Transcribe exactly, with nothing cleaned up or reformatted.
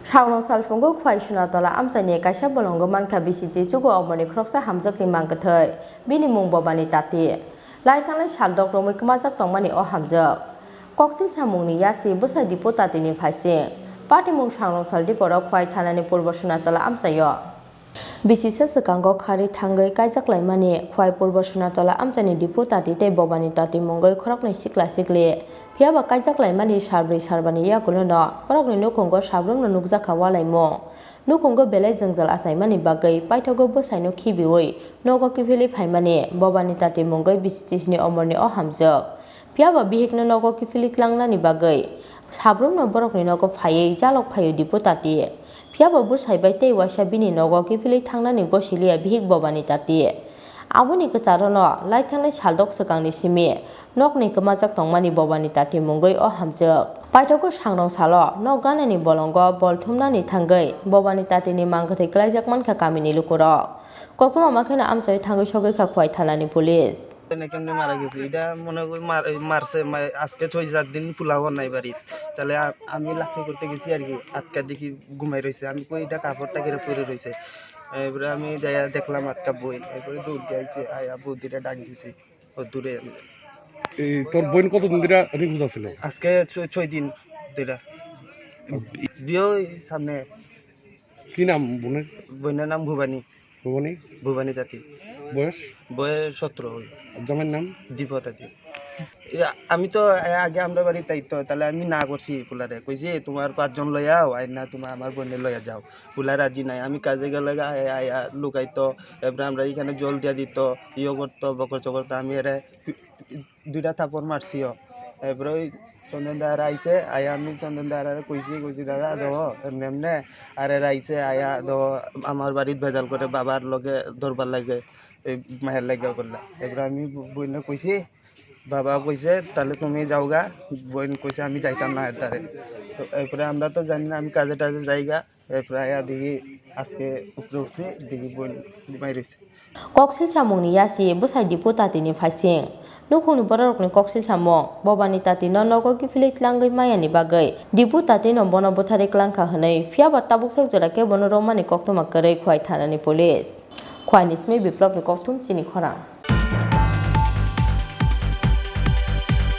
Sangrong salphungo Khwai Sunatola amchaini kaisa bolongo mankha bisi chugo oborni khoroksa hamjakni mangkwthwi, bini mung Bobani Tati. Lai thangnai sal dok romwi kwmajak tongmani o hamjak. Koksil samungni yasi bwsai Dipu Tatini phaising. Patimung Sangrong sal Diporo Khwai thanani Purbo Sunatola amchaio. Bisisa swkango khari thangwi kaijak laimani Khwai Purbo Sunatola amchaini Dipu Tati tei Bobani Tati mungwi khoroknwi sikla sikli. Phiyaba kaijak laimani salbrwi salbani yagulono borokni nukhungo sabrumno nukjakha walaimung. Nukhungo belai jwngjal achaimani bagwi paithago bwsaino khibiwi nogo kiphilwi phaimani Bobani Tati mungwi bisi chisni omorni o hamjak. Phiyaba bihikno nogo kiphilwi tlangnani bagwi sabrumno borokni nogo phaiwi jalok phaio Dipu Tati. Phiyaba bwsai bai tei waisa bini nogo kiphilwi thangnani gosiliya bihik Bobani Tati. Aboni kwcharono lai thangnai sal dok swkangni simi nokni kwmajak tongmani Bobani Tati mungwi o hamjak. Paithago Sangrong salo nok ganani bolongo bol thumnani thangwi Bobani Tatini mangkwthwi kwlaijak mankha kamini lukurok. Koktwma makheno amchaio thangwi sogwi kha Khwai thanani police. এখানে মারা গেছে, এটা মনে হয় মার-, এই মারছে, মা-, আজকে ছয় সাত দিন পোলাও নাই বাড়িত। তাহলে আ-, আমি লাফি করতে গেছি আর কি, আটকা দেখি ঘুমাই রয়েছে। আমি কই, "এটা কাপড়টা কেড়ে পরে রয়েছে।" এরপরে আমি যাইয়া দেখলাম আটকা বই, এরপরে দৌড় দিয়ে আইছে, আয়া বৌদিটা ডাক দিছি, ও দূরে। এই তোর বোন কতদিন ধরে নিখোঁজ আছিল? আজকে ছ-, ছয় দিন ধরে। বিয়ে ওই সামনে। কি নাম বোনের? বোনের নাম ভুবানী। ভুবানী? ভুবানী তাঁতি। বয়স? বয়স সতেরো হল। জামাইর নাম? দীপা তাঁতি। ইয়া, আমি তো আগে আমরা বাড়ি তাই তো, তাহলে আমি না করছি পোলারে। কইছি, "তোমার পাঁচজন লইয়া আও, আর না তোমার আমার বোনের লইয়া যাও।" পোলা রাজি নাই। আমি কাজে গেলে গা-, আয়া, আয়া লুকাইতো। এরপরে আমরা এখানে জল দিয়া দিত, ইয়ে করতো, বকর চকর তো আমি এরে দুইটা থাপড় মারছিও। এরপরে ওই চন্দন দার আইছে, আয়া আমি চন্দন দার কইছি, কইছি, "দাদা, দেখো, এমনি এমনি।" আর এরা আইছে, আয়া দেখো, আমার বাড়িত ভেজাল করে, বাবার লগে ধরবার লাগে, এই মায়ের লাগে করলা। এরপরে আমি ব-, বইনে কইছি, বাবা কইছে, "তাহলে তুমি যাও গা।" বইন কইছে, "আমি যাইতাম না এর দ্বারে।" তো এরপরে আমরা তো জানি না, আমি কাজে টাজে যাই গা। এরপরে আয়া দেখি আজকে উপরে উঠছি, দেখি বইন ঘুমাই রয়েছে। Koksil samungni yasi bwsai Dipu Tatini phaising. Nukhungni bororokni koksil samung, Bobani Tatino nogo kiphilwi tlangwi mayani bagwi Dipu Tatino bono bwtharwi klangkha hwnwi, phiyaba tabuksak jora kebono romani koktwma kwrwi Khwai thanani police. Khwaini simi Biplopni kokthum chini khorang.